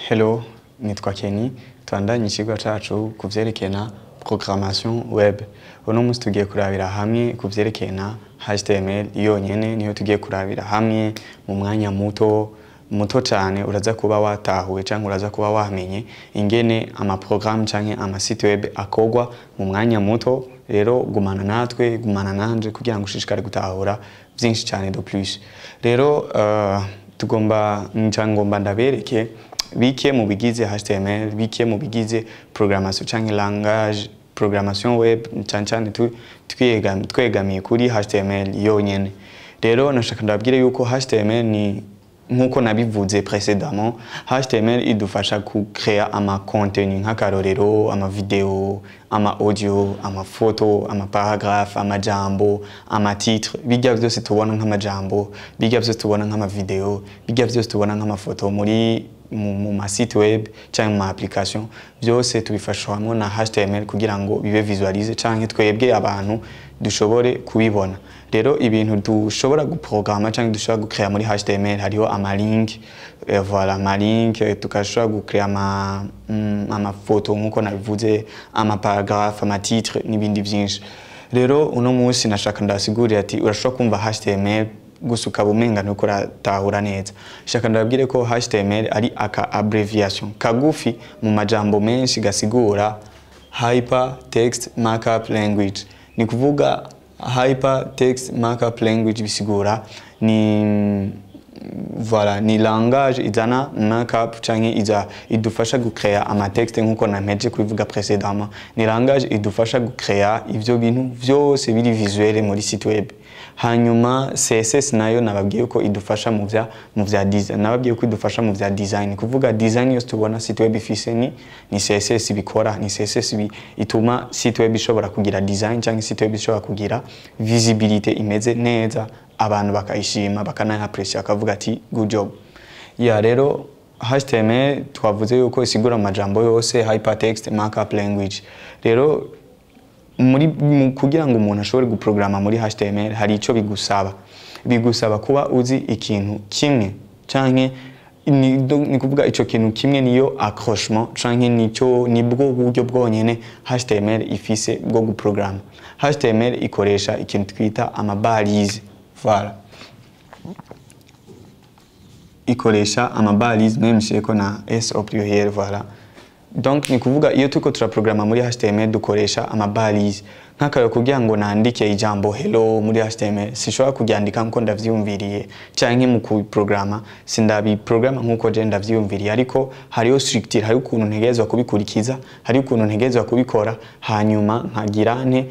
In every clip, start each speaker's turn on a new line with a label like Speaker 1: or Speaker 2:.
Speaker 1: Hello, nitwa Kenny. Tubandanye icigwa cacu ku vyerekeye na programmation web. Uno munsi tugiye kurabira hamwe ku vyerekeye na HTML yonyene, niyo tugiye kurabira hamwe mu mwanya muto muto cane. Uraza kuba watahuye canke uraza kuba wamenye ingene ama programme canke ama site web akorwa mu mwanya muto. Rero gumana natwe, gumana nanje kugira ngo ushishikare gutahura vyinshi cane de plus. Rero tugomba nca ngomba ndabereke bike mu bigize HTML, bike mu bigize programmation canke langage programmation web, cane cane twegamiye kuri HTML yonyene. Rero nashaka ndababwire yuko HTML ni nkuko nabivuze précédemment, HTML idufasha ku créer ama contenu, nk'akarorero ama video, ama audio, ama photo, ama paragraphe, amajambo, ama titre, bijya vyose tubona nk'amajambo, bijya vyose tubona nk'ama video, bijya vyose tubona nk'amafoto muri mu ma site web canke mu ma application. Byose tubifashwamo na HTML kugira ngo bibe visualize canke twebwe abantu dushobore kubibona. Rero ibintu dushobora guprograma canke dushobora gucrea muri HTML hariho ama link, voilà, ama link, tukashobora gucrea ama photo nkuko nabivuze, ama paragraphe, ama titre n'ibindi vyinshi. Rero uno munsi nashaka ndasigurira ati urashobora kumva HTML gusa ukaba umenga ntuko uratahura neza. Shaka ndababwire ko HTML ari aka abbreviation kagufi mu majambo menshi gasigura Hypertext Markup Language. Ni kuvuga Hypertext Markup Language bisigura ni, voilà, ni langage izana markup canke iza idufasha gucrea ama texte nkuko nampeje kubivuga précédemment. Ni langage idufasha gucrea ivyo bintu vyose biri visuel muri site web. Hanyuma CSS nayo nababwiye ko idufasha mu vya design, nababwiye ko idufasha mu vya design. Kuvuga design yose tubona site web ifise ni CSS bikora, ni CSS ituma site web ishobora kugira design cyangwa site web ishobora kugira visibilité imeze neza, abantu bakayishima, bakanayapreciate, bakavuga ati "Good job." Ya, rero HTML twavuze yuko isigura amajambo yose Hypertext Markup Language. Rero muri kugira ngo umuntu ashobore guprograma muri HTML hari ico bigusaba. Bigusaba kuba uzi ikintu kimwe canke ni kuvuga ico kintu kimwe niyo accrochement canke nico nibwo buryo bwonyene HTML ifise bwo guprograma. HTML ikoresha ikintu twita amabalize. Voilà, ikoresha amabalize, même nshireko na s au pluriel. Voilà, donc ni kuvuga iyo turiko turaprograma muri HTML dukoresha amabalize. Nk'akarero, kugira ngo nandike ijambo "hello" muri HTML, sinshobora kuryandika nkuko ndavyiyumviriye, canke mu kubiprograma sindabiprograma nkuko je ndavyiyumviriye, ariko hariho structure, hariho ukuntu ntegerezwa kubikurikiza, hariho ukuntu ntegerezwa kubikora, hanyuma nkagira nte?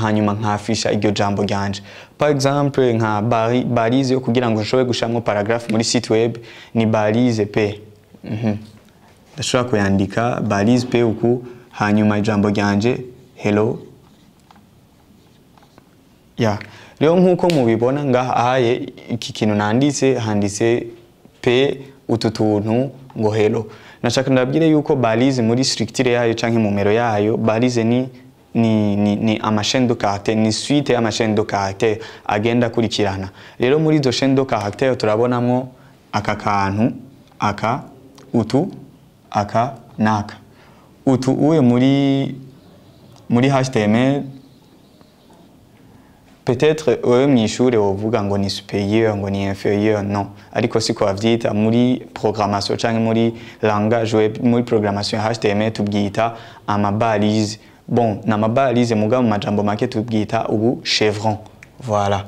Speaker 1: Hanyuma nkafisha iryo jambo ryanje. Par exemple nka balise yo kugira ngo nshobore gushiramwo paragraphe muri site web ni balise p. Ndashobora kuyandika balise p uku, hanyuma ijambo ryanje "hello". Ya, rero nkuko mubibona ngaha ahaye iki kintu nanditse, handitse p utu tuntu ngo "hello". Nashaka ndabwire yuko balise muri structure yayo canke mu mero yayo, balise ni ama chaîne de caractère, ni suite y'ama chaîne de caractère agenda akurikirana. Rero muri izo chaîne de caractère turabonamwo aka kantu, aka, utu, aka naka, utu uye muri HTML. Peut-être wewe mw'ishure wovuga ngo ni supérieur, ngo ni inférieur. Non, ariko siko bavyita muri programmation canke muri langage web. Muri programmation ya HTML tubwita amabalise. Bon, ni amabalise, mugabo mu majambo make tubwita ubu chevron. Voilà.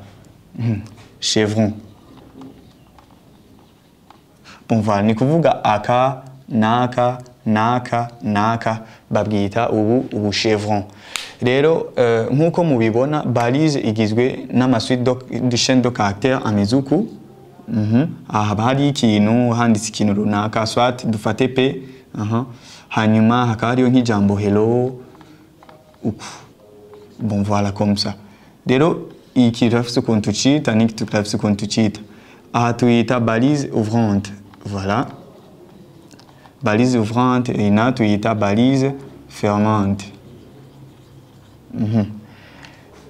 Speaker 1: Chevron. Bon, voilà, ni kuvuga aka naka naka naka babwita ubu chevron. Rero nkuko mubibona, balise igizwe n'ama suite de chaîne de caractère ameze uku. Aha haba hari ikintu, handitse ikintu runaka, soit dufate p, aha, hanyuma hakaba hariho nk'ijambo "hello" uku. Bon, voilà, comme ça. Rero iki turafise ukuntu tucita, n'iki turafise ukuntu tucita. Aha tuyita balise ouvrante. Voilà, balise ouvrante. Iyi nayo tuyita balise fermante.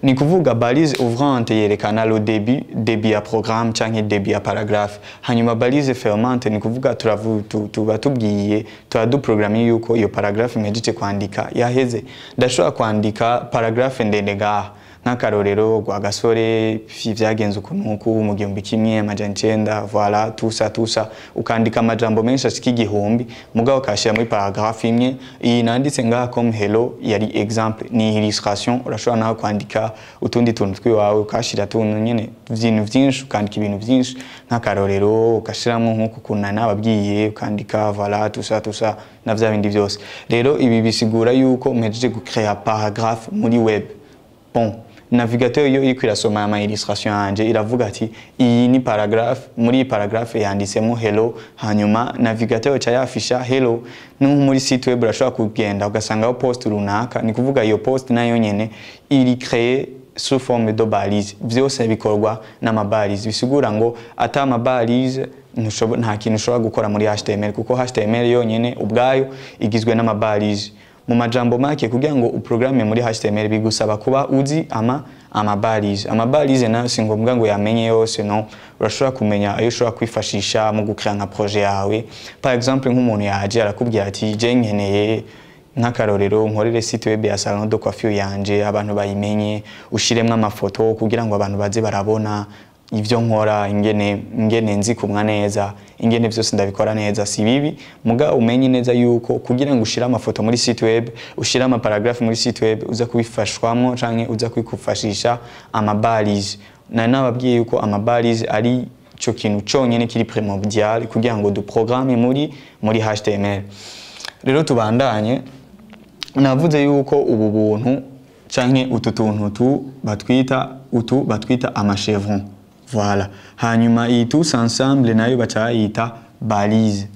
Speaker 1: Ni kuvuga balise ouvrante yerekana le début ya programme canke début ya paragraphe. Hanyuma balise fermante ni kuvuga tuba tubwiye, tuba duprogramye yuko iyo paragraphe mpejeje kwandika yaheze. Ndashobora kwandika paragraphe ndende ngaha, nk'akarorero rwa gasore vyagenze ukuntu mu 1900, voilà, tout ça tout ça, ukandika amajambo menshi ashika 1000 mugabo ukashira muri paragraphe imwe. Iyi nanditse ngaha comme hello yari exemple, ni illustration. Urashobora naho kwandika utundi tuntu twiwawe, ukashira tuntu nyene ibintu vyinshi, ukandika ibintu vyinshi nk'akarorero, ukashiramwo nk'uko ukuntu nababwiye, ukandika voilà tout ça tout ça na vya bindi vyose. Rero ibi bisigura yuko mpejeje gucrea paragraphe muri web. Bon, navigateur yo iriko irasoma ama illustration yanje iravuga ati iyi ni paragraphe, muri iyi paragraphe yanditsemo hello. Hanyuma navigateur ca yafisha hello. No muri site web urashobora kugenda ugasangaho post runaka, ni kuvuga iyo post nayo nyene iri créée sous forme de balise. Vyose bikorwa n'amabalise, bisigura ngo ata amabalise nta kintu ushobora gukora muri HTML, kuko HTML yonyene ubwayo igizwe n'amabalise. Mu majambo make, kugira ngo uprograme muri HTML bigusaba kuba uzi amabalise. Amabalise nayo si ngombwa ngo yamenye yose, no urashobora kumenya ayo ushobora kwifashisha mu gukrea nka projet yawe. Par exemple nk'umuntu yaje arakubwira ati je nkeneye nk'akarorero nkorere site web ya salon de coiffure yanje, abantu bayimenye, ushiremwo amafoto kugira ngo abantu baze barabona ivyo nkora, ingene nzi kumwa neza, ingene vyose ndabikora neza. Si bibi, muga umenye neza yuko kugira ngo ushire amafoto muri site web, ushire ama paragraphe muri site web, uza kubifashwamwo canke uza kwikufashisha amabalise. Na nababwiye yuko amabalise ari ico kintu conyene kiri primordial kugira ngo duprogramme muri HTML. Rero tubandanye, navuze yuko ubu buntu canke utu tuntu tu batwita utu batwita amachevron. Voilà. Hanyuma iyi tous ensemble nayo bacayita balise.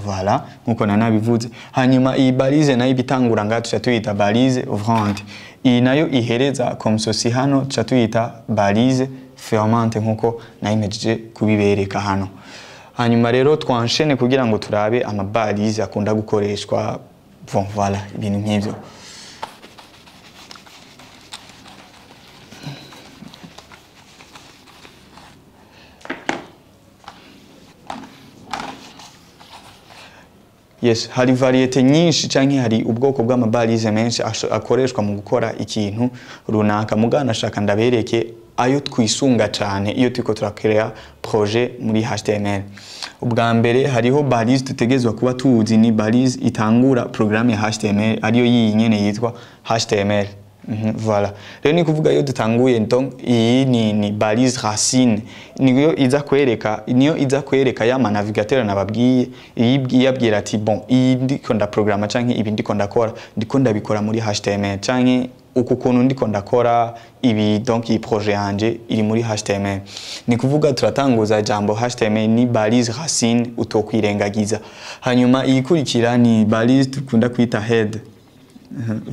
Speaker 1: Voilà, nkuko nanabivuze. Hanyuma iyi balise nayo ibitangura ngaha tuca tuyita balise ouvrante. Iyi nayo ihereza comme ceci hano tuca tuyita balise fermante, nkuko nayimejeje kubibereka hano. Hanyuma rero twanshene kugira ngo turabe amabalise akunda gukoreshwa. Bon, voilà, ibintu nk'ivyo. Yes, hari variete nyinshi canke hari ubwoko bw'amabalise menshi akoreshwa mu gukora ikintu runaka. Mugana shaka ndabereke ayo twisunga cane iyo turiko turakrea projet muri HTML. Ubwa mbere hariho balise tutegezwa kuba tuzi, ni balise itangura programme ya HTML, ariyo yiyi nyene yitwa HTML. Voilà. Rero ni kuvuga iyo dutanguye, donc iyi ni balise racine, niyo iza kwereka, niyo iza kwereka ya navigateur nababwiye, iyabwira ati bon, iyi ndiko ndaprograma canke ibi ndiko ndakora, ndiko ndabikora muri HTML canke uku kuntu ndiko ndakora ibi, donc iyi projet yanje iri muri HTML. Ni kuvuga turatanguza jambo HTML ni balise racine utokwirengagiza. Hanyuma iyikurikira ni balise dukunda kwita head.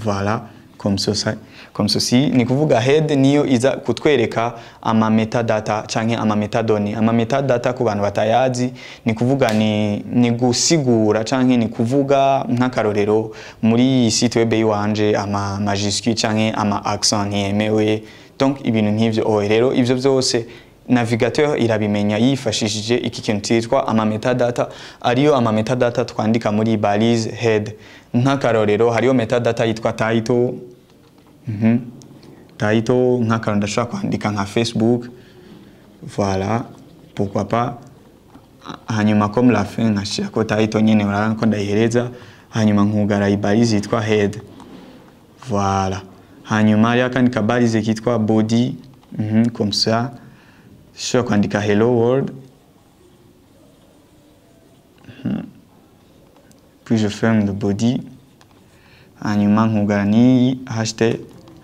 Speaker 1: Voilà, comme ceci, comme ceci. Ni kuvuga head niyo iza kutwereka ama metadata canke ama metadoni. Ama metadata ku bantu batayazi ni kuvuga ni gusigura canke ni kuvuga nk'akarorero muri site web yiwanje ama majuscule canke ama accent ntiyemewe, donc ibintu nk'ivyo. Oye rero ivyo vyose navigateur irabimenya yifashishije iki kintu cyitwa ama metadata, ariyo ama metadata twandika muri balise head. Nk'akarorero hariyo metadata yitwa title. Title nk'akarorero ndashobora kwandika nka Facebook, voilà, pourquoi pas. Hanyuma comme la fin nkashirako title nyene, urabona ko ndayihereza. Hanyuma nkugara ibalise yitwa head, voilà. Hanyuma hariyo akandi kabalise kitwa body, comme ça nshobora kwandika hello world. Puis je ferme le body. Hanyuma nkugara n'iyi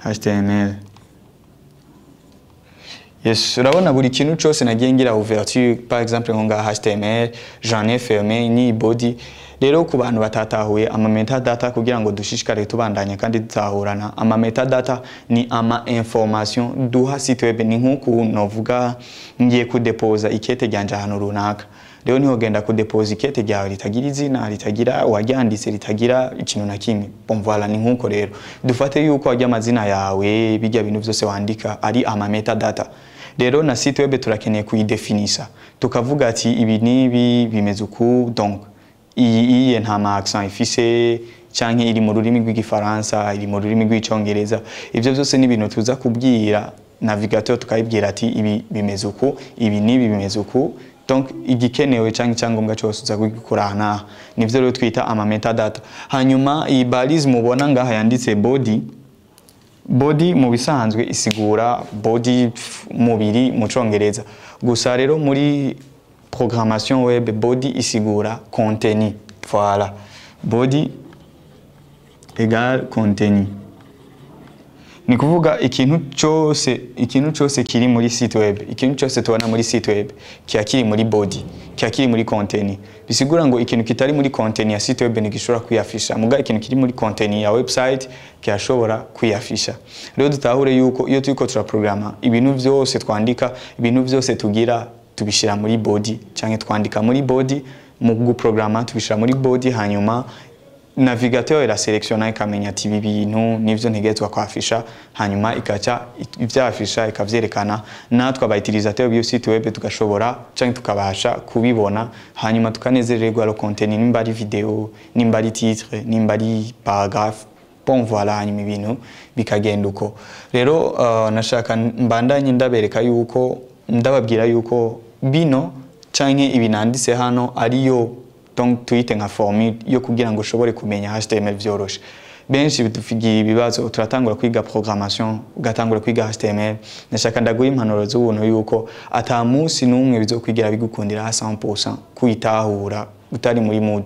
Speaker 1: HTML. Yes, urabona buri kintu cyose nagiye ngira ouverture, par exemple nko ngaha HTML, j'en ai fermé ni body. Rero ku bantu batatahuye ama metadata, kugira ngo dushishikare tubandanya kandi dutahurana, ama metadata ni ama information duha site web. Ni nkuko novuga ngiye kudepoza ikete ryanje ahantu runaka, Rero niho genda kudepoza ikete ryawe ritagira izina, ritagira uwaryanditse, ritagira ikintu na kimwe. Bon voilà, ni nkuko rero dufate yuko arya amazina yawe, bijya bintu byose wandika ari ama metadata. Rero na site web turakeneye kuyidefinisa, tukavuga ati ibi n'ibi bimeze uku, donc iyi iye nta ma accent ifise, canke iri mu rurimi rw'igifaransa, iri mu rurimi rw'icongereza. Ivyo byose ni ibintu tuza kubwira navigateur, tukayibwira ati ibi bimeze uku, ibi n'ibi bimeze uku. Donc igikenewe canke icyangombwa cyose uza kugikura aha n'aha, nivyo rero twita ama metadata. Hanyuma iyi balise mubona ngaha yanditse body, body mu bisanzwe isigura body, mubiri mu congereza. Gusa rero muri programmation web body isigura contenu. Voilà, body égale contenu, ni kuvuga ikintu cyose kiri muri site web, ikintu cyose tubona muri site web kiba kiri muri body, kiba kiri muri contenu. Bisigura ngo ikintu kitari muri contenu ya site web ntigishobora kwiyafisha, muga ikintu kiri muri contenu ya website kirashobora kwiyafisha. Rero dutahure yuko iyo turiko turaprograma, ibintu byose twandika, ibintu byose tugira, tubishira muri body canke twandika muri body. Mu guprograma tubishira muri body, hanyuma navigateur iraselectiona, ikamenya ati ibi bintu nivyo ntegerezwa kwafisha, hanyuma ikaca ivyafisha, ikavyerekana, natwe aba utilisateur b'iyo site web tugashobora canke tukabasha kubibona, hanyuma tukanezererwa le contenu, nimba ari video, nimba ari titre, nimba ari paragraphe. Bon voilà, hanyuma ibintu bikagenda uko. Rero nashaka mbandanye ndabereka yuko, ndababwira yuko bino canke ibi nanditse hano ariyo, donc tuyite nka formule yo kugira ngo ushobore kumenya HTML vyoroshe. Benshi bidufigira ibibazo, turatangura kwiga programmation, ugatangura kwiga HTML. Nashaka ndaguha impanuro z'ubuntu yuko ata munsi n'umwe bizokwigira bigukundira 100% kuyitahura utari muri mood.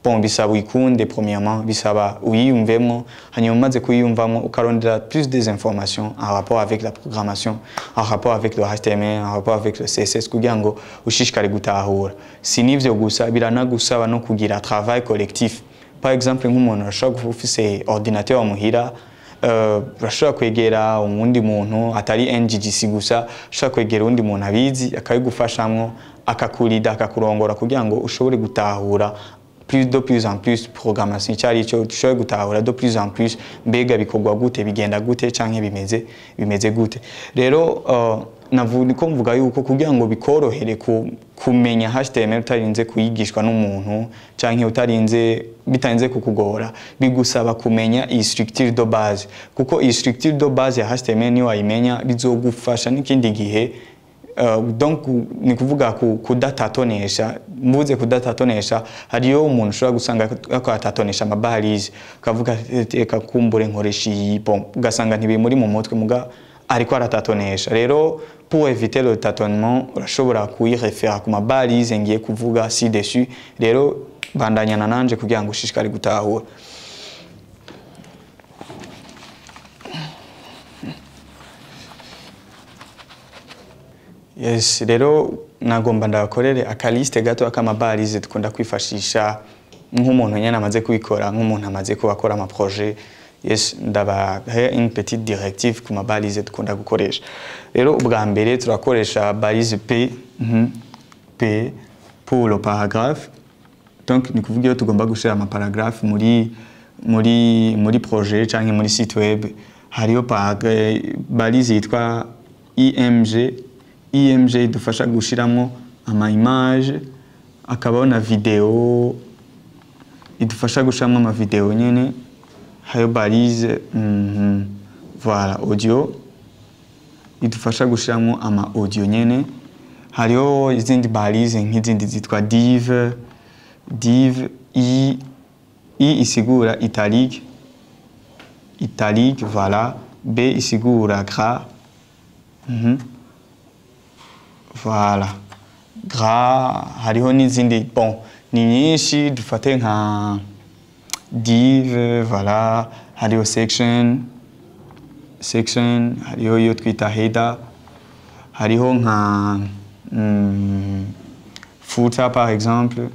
Speaker 1: Bon, bisaba uyikunde premièrement, bisaba uyiyumvemo, hanyuma umaze kuyiyumvamo ukarondera plus des informations en rapport avec la programmation, en rapport avec le HTML, en rapport avec le CSS, kugira ngo ushishikare gutahura. Si n'ivyo gusa, biranagusaba no kugira travail collectif. Par exemple, nk'umuntu arashobora kuba ufise ordinateur muhira, urashobora kwegera uwundi muntu atari NGGC gusa, ushobora kwegera uwundi muntu abizi akabigufashamwo, akakurida, akakurongora kugira ngo ushobore gutahura plus de plus en plus programmation icyo ari cyo, dushobore gutahura de plus en plus mbega bikorwa gute, bigenda gute, canke bimeze gute. Rero navuga ko mvuga yuko kugira ngo bikorohere kumenya HTML utarinze kuyigishwa n'umuntu canke utarinze, bitarinze kukugora, bigusaba kumenya iyi structure de base, kuko iyi structure de base ya HTML niyo wayimenya bizogufasha n'ikindi gihe. Donc ni kuvuga kudatatonesha. Mvuze kudatatonesha, hariyo umuntu ushobora gusanga ako atatonesha amabalize, ukavuga reka kumbure nkoresha iyi, bon, ugasanga ntibiri muri mu mutwe, muga ariko aratatonesha. Rero pour éviter le tâtonnement, urashobora kuyirefera ku mabalize ngiye kuvuga ci dessus. Rero bandanyana nanje kugira ngo ushishikare gutahura. Yes, rero nagomba ndabakorere akaliste gato k'amabalize dukunda kwifashisha nk'umuntu nyene amaze kubikora, nk'umuntu amaze kuba akora ama projet. Yes, ndabahe une petite directive ku mabalize dukunda gukoresha. Rero ubwa mbere turakoresha balise P, P pour le paragraphe. Donc ni kuvuga iyo tugomba gushira ama paragraphe muri projet canke muri site web, hariyo balise yitwa IMG. IMG idufasha gushiramo ama image, akabaho na video idufasha gushiramo ama video nyene. Hayo balise, voilà, audio idufasha gushiramo ama audio nyene. Hariho izindi balise nk'izindi zitwa div, div i, i isigura italique, italique, voilà, b isigura gras, voilà, gras. Hariho n'izindi, bon, ni nyinshi, dufate nka div, voilà, hariho section, section, hariho iyo twita header, hariho nka footer par exemple.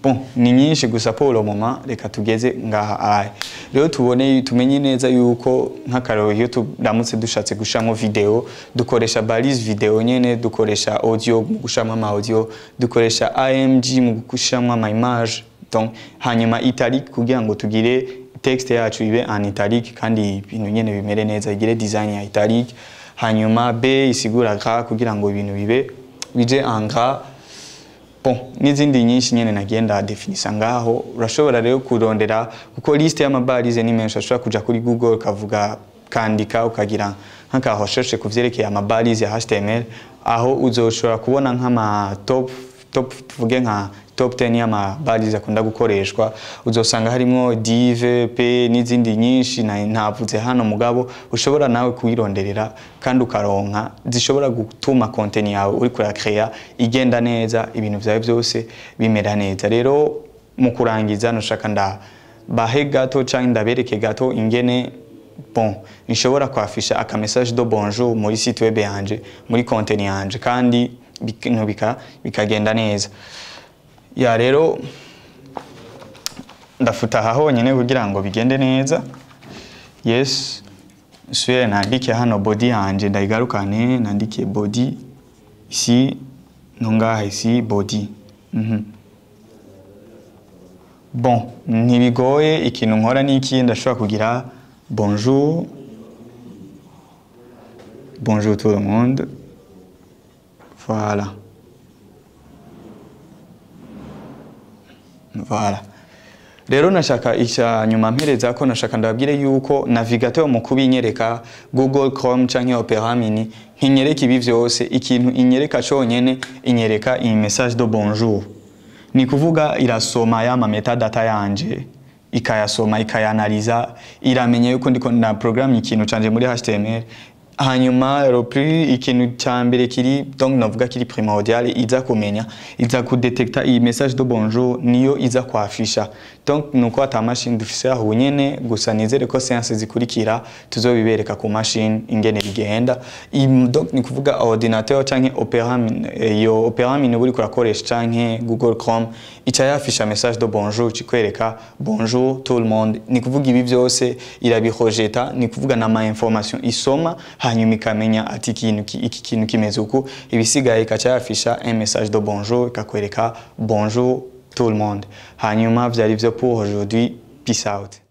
Speaker 1: Bon, ni nyinshi, gusa pour le moment reka tugeze ngaha aya. Rero tubone, tumenye neza yuko nk'akarorero iyo turamutse dushatse gushiramo video, dukoresha balise video nyene, dukoresha audio mu gushiramo ama audio, dukoresha img mu gushiramo ama image. Donc hanyuma italic kugira ngo tugire texte yacu ibe en italique kandi ibintu nyene bimere neza, igire design ya italic. Hanyuma b isigura gras kugira ngo ibintu bibe bije en gras. Bon, n'izindi nyinshi nyene nagenda definisa ngaho. Urashobora rero kurondera, kuko liste y'amabalize ni menshi. Urashobora kuja kuri Google ukavuga, kandika, ukagira nk'aka recherche ku vyerekeye amabalize ya HTML, aho uzoshobora kubona nk'ama top, tuvuge nka top 10 y'amabalize akunda gukoreshwa. Uzosanga harimo div, p n'izindi nyinshi ntavuze hano, mugabo ushobora nawe kuyironderera kandi ukaronka zishobora gutuma content yawe uri kurakrea igenda neza, ibintu vyawe byose bimera neza. Rero mu kurangiza, nushaka nda bahe gato canke ndabereke gato ingene, bon, nshobora kwafisha aka message de bonjour muri site web yanje, muri content yanje, kandi ibintu bikagenda neza. Ya, rero ndafuta aha honyine kugira ngo bigende neza. Yes, nsubire nandike hano body yanje, ndayigarukane, nandike body ici no ngaha ici body. Bon, ntibigoye. Ikintu nkora ni iki? Ndashobora kugira bonjour, bonjour tout le monde. Voilà, voilà. Rero nashaka icya nyuma mpereza ko nashaka ndababwire yuko navigateur mu kubinyereka, Google Chrome canke Opera Mini, ntinyereka ibi vyose. Ikintu inyereka conyene, inyereka iyi message de bonjour. Ni kuvuga irasoma ya ma metadata yanje, ikayasoma, ikayanaliza, iramenya yuko ndiko na programme ikintu canje muri HTML. Hanyuma le plus, ikintu cya mbere kiri, donc navuga kiri primordial, iza kumenya, iza kudetekta iyi message de bonjour, niyo iza kwafisha. Donc nuko ata machine dufise aho nyene, gusa nizere ko séance zikurikira tuzobibereka ku machine ingene bigenda. Donc ni kuvuga ordinateur canke Opera Mini, iyo Opera Mini uri kurakoresha canke Google Chrome, ica yafisha message de bonjour, cikwereka bonjour tout le monde. Ni kuvuga ibi byose irabirojeta, ni kuvuga na ma information isoma, hanyuma ikamenya ati iki kintu kimeze uku, ibisigaye ikaca yafisha un message de bonjour, ikakwereka bonjour tout le monde. Hanyuma vyari vyo pour aujourd'hui. Peace out.